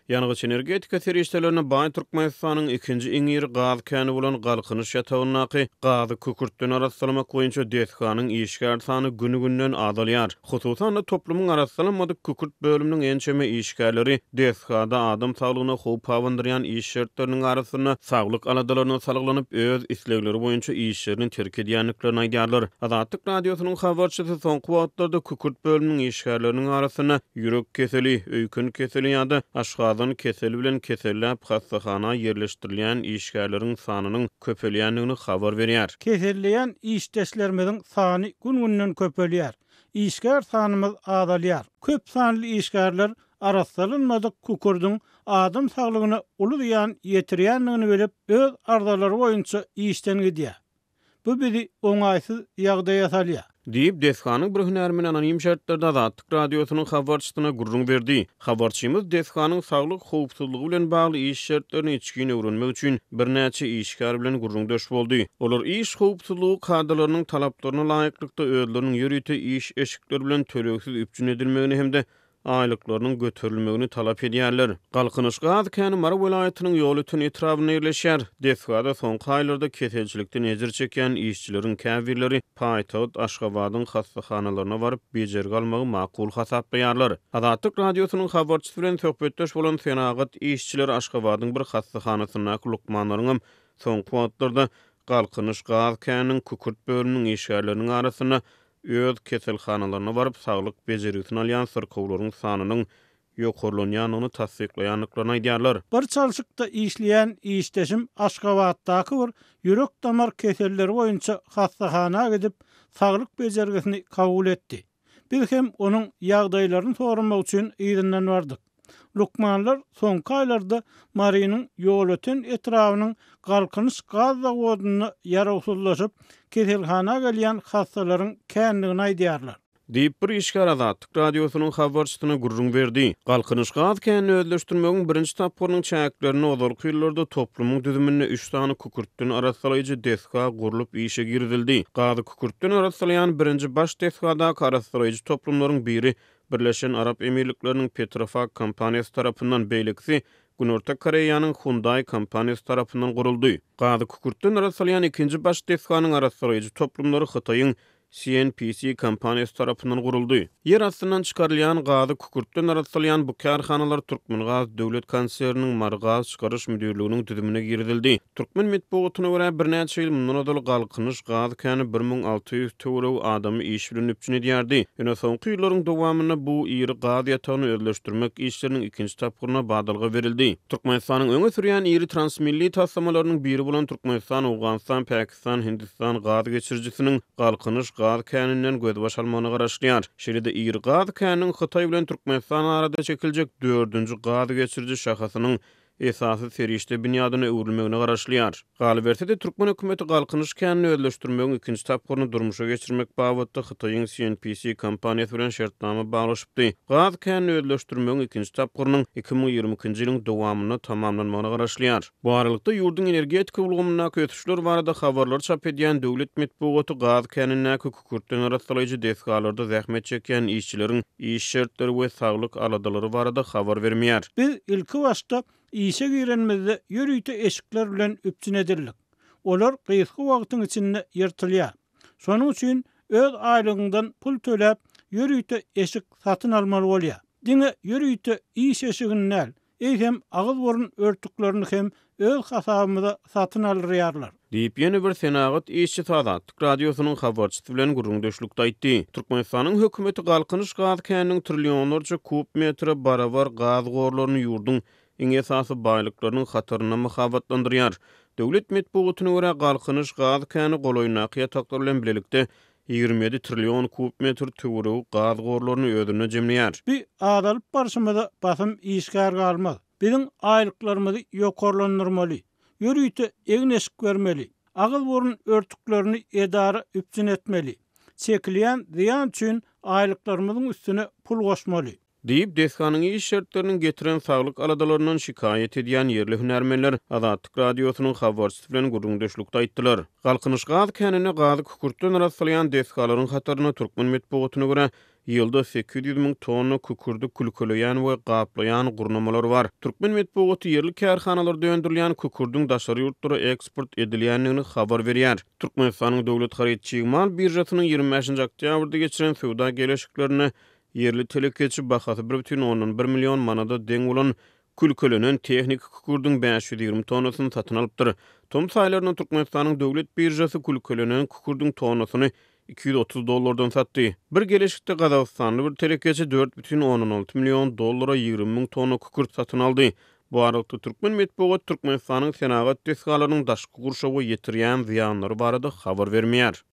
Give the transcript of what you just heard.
Ýangyç-energetika serişdelerine baý Türkmenistanyň ikinji iň iri gaz käni bolan Galkynyş ýatagyndaky gazy kükürtden arassalamak boýunça desganyň işgär sany gün-günden azalýar. Hususan-da, toplumyň arassalanmadyk kükürt bölüminiň ençeme işgärleri desgada adam saglygyna howp abandyrýan iş şertleriniň arasynda saglyk aladalaryna salgylanyp, öz islegleri boýunça işlerini terk edýändiklerini aýdýarlar. Azatlyk Radiosynyň habarçysy soňky wagtlarda kükürt bölüminiň işgärleriniň arasynda ýürek keseli, öýken keseli ýa-da aşgazan keseli bilen keselläp hassahana ýerleşdirilýän işgärleriň sanynyň köpelýändigini habar berýär. Keselleýän işdeşlerimiziň sany gün-günden köpelýär. Işgär sanymyz azalýar. Köp sanly işgärler arassalanmadyk kükürdiň adam saglygyna uly zyýan ýetirýändigini bilip, öz arzalary boýunça işden gidýär. Bu bizi oňaýsyz ýagdaýa salýar. Diýip, desganyň bir hünärmeni anonim şertlerde Azatlyk Radiosynyň habarçysyna gürrüň berdi. Habarçymyz desganyň saglyk howpsuzlygy bilen bagly iş şertlerini içgin öwrenmek üçin birnäçe işgär bilen gürrüňdeş boldy. Olar iş howpsuzlygy kadalarynyň talaplaryna laýyklykda özleriniň ýörite iş eşikleri bilen tölegsiz üpjün edilmegini hem-de aýlyklarynyň göterilmegini talap edýärler. Galkynyş gaz käni Mary welaýatynyň Ýolöten etrabynda ýerleşýär. Desgada soňky aýlarda keselçilikden ejir çekýän işçileriň käbirleri paýtagt Aşgabadyň hassahanalaryna baryp, bejergi almagy makul hasaplaýarlar. Azatlyk Radiosynyň habarçysy bilen söhbetdeş bolan senagat işçileri Aşgabadyň bir hassahanasyndaky lukmanlaryňam soňky wagtlarda Galkynyş gaz käniniň kükürt bölüminiň işgärleriniň arasynda öz keselhanalaryna baryp saglyk bejergisini alýan syrkawlaryň sanynyň ýokarlanýandygyny tassyklaýandyklaryny aýdýarlar. Bir çalşykda işleýän işdeşim Aşgabatdaky bir ýürek-damar keselleri boýunça hassahana gidip, saglyk bejergisini kabul etdi. Biz hem onuň ýagdaýlaryny soramak üçin yzyndan bardyk. Lukmanlar soňky aýlarda Marynyň Ýolöten etrabynyň Galkynyş gaz zawodynda ýarawsyzlaşyp, keselhana gelýän hassalaryň kändigini aýdýarlar. Diýip, bir işgär Azatlyk Radiosynyň habarçysyna gürrüň berdi. Galkynyş gaz känini özleşdirmegiň birinji tapgyrynyň çäklerinde ozalky ýyllarda toplumyň düzüminde üç sany kükürtden arassalaýjy desga gurlup işe girizildi. Gazy kükürtden arassalaýan birinji baş desgadaky arassalaýjy toplumlaryň biri Birleşen Arap Emirlikleriniň Petrofac kompaniýasy tarapyndan, beýlekisi Günorta Koreýanyň Hyundai kompaniýasy tarapyndan guruldy. Gazy kükürtden arassalaýan ikinji baş desganyň arassalaýjy toplumlary Hytaýyň CNPC kompaniýasy tarapyndan guruldy. Ýer astyndan çykarylýan gazy kükürtden arassalaýan bu kärhanalar Türkmengaz döwlet konserniniň Marygazçykaryş müdirliginiň düzümine girizildi. Türkmen metbugatyna görä, birnäçe ýyl mundan ozal Galkynyş gaz käni 1600 töweregi adamy iş bilen üpjün edýärdi. Ýöne soňky ýyllaryň dowamynda bu iri gaz ýatagyny özleşdirmek işleriniň ikinji tapgyryna badalga berildi. Türkmenistanyň öňe sürýän iri transmilli taslamalarynyň biri bolan Türkmenistan, Owganystan, Pakistan, Hindistan gaz geçirijisiniň Galkynyş gaz käninden gözbaş almagyna garaşylýar. Şeýle-de iri gaz käniniň Hytaý bilen Türkmenistan arada çekiljek dördünji gaz geçiriji şahasynyň esasy serişde binýadyna öwrülmegine garaşylýar. Galyberse-de, türkmen hökümeti Galkynyş känini özleşdirmegiň ikinji tapgyryny durmuşa geçirmek babatda Hytaýyň CNPC kompaniýasy bilen şertnama baglaşypdy. Gaz känini özleşdirmegiň ikinji tapgyrynyň 2022-nji ýylyň dowamynda tamamlanmagyna garaşylýar. Bu aralykda, ýurduň energetika ulgamyndaky ösüşler barada habarlary çap edýän döwlet metbugaty gaz känindäki kükürtden arassalaýjy desgalarda zähmet çekýän işçileriň iş şertleri we saglyk aladalary barada habar bermeýär. Biz ilkibaşda işe girenimizde ýörite eşikler bilen üpjün edildik. Olar gysga wagtyň içinde ýyrtylýar. Şonuň üçin öz aýlygyňdan pul töläp, ýörite eşik satyn almaly bolýar. Diňe ýörite iş eşigini däl, eýsem agyz-burun örtüklerini hem öz hasabymyza satyn aldyrýarlar. Diýip, ýene bir senagat işçisi Azatlyk Radiosynyň habarçysy bilen gürrüňdeşlikde aýtdy. Türkmenistanyň hökümeti Galkynyş gaz käniniň trillionlarça kub metre barabar gaz gorlaryny ýurduň iň esasy baýlyklarynyň hatarynda mahabatlandyrýar. Döwlet metbugatyna görä, Galkynyş gaz käni golaýyndaky ýataklar bilen bilelikde 27 trillion kub metr töweregi gaz gorlaryny özünde jemleýär. Bi azalyp barşymyza basym işgär galmaz. Biziň aýlyklarymyzy ýokarlandyrmaly. Ýörite egin-eşik bermeli. Agyz-burun örtüklerini edara üpjün etmeli. Çekilýän zyýan üçin aýlyklarymyzyň üstüne pul goşmaly. Diýip, desganyň iş şertleriniň getiren saglyk aladalaryndan şikaýat edýän ýerli hünärmenler Azatlyk Radiosynyň habarçysy bilen gürrüňdeşlikde aýtdylar. Galkynyş gaz käninde gazy kükürtden arassalaýan desgalaryň hatarynda türkmen metbugatyna görä, ýylda 800 müň tonna kükürdi külkeleýän we gaplaýan gurnamalar bar. Türkmen metbugaty ýerli kärhanalarda öndürilýän kükürdiň daşary ýurtlara eksport edilýändigini habar berýär. Türkmenistanyň Döwlet haryt-çig mal biržasynyň 25-nji oktýabrda geçiren söwda geleşiklerinde Ýerli telekeçi bahasy bir bütin ondan bir million manada deň bolan külkelenen tehniki kükürdiň 520 tonnasyny satyn alypdyr. Tomus aýlarynda Türkmenistanyň döwlet biržasy külkelenen kükürdiň tonnasyny 230 dollardan satdy. Bir geleşikde gazagystanly bir telekeçi dört bütin ondan alty million dollara 20 müň tonna kükürt satyn aldy. Bu aralykda türkmen metbugaty Türkmenistanyň senagat desgalarynyň daşky gurşawa ýetirýän zyýanlary barada habar bermeýär.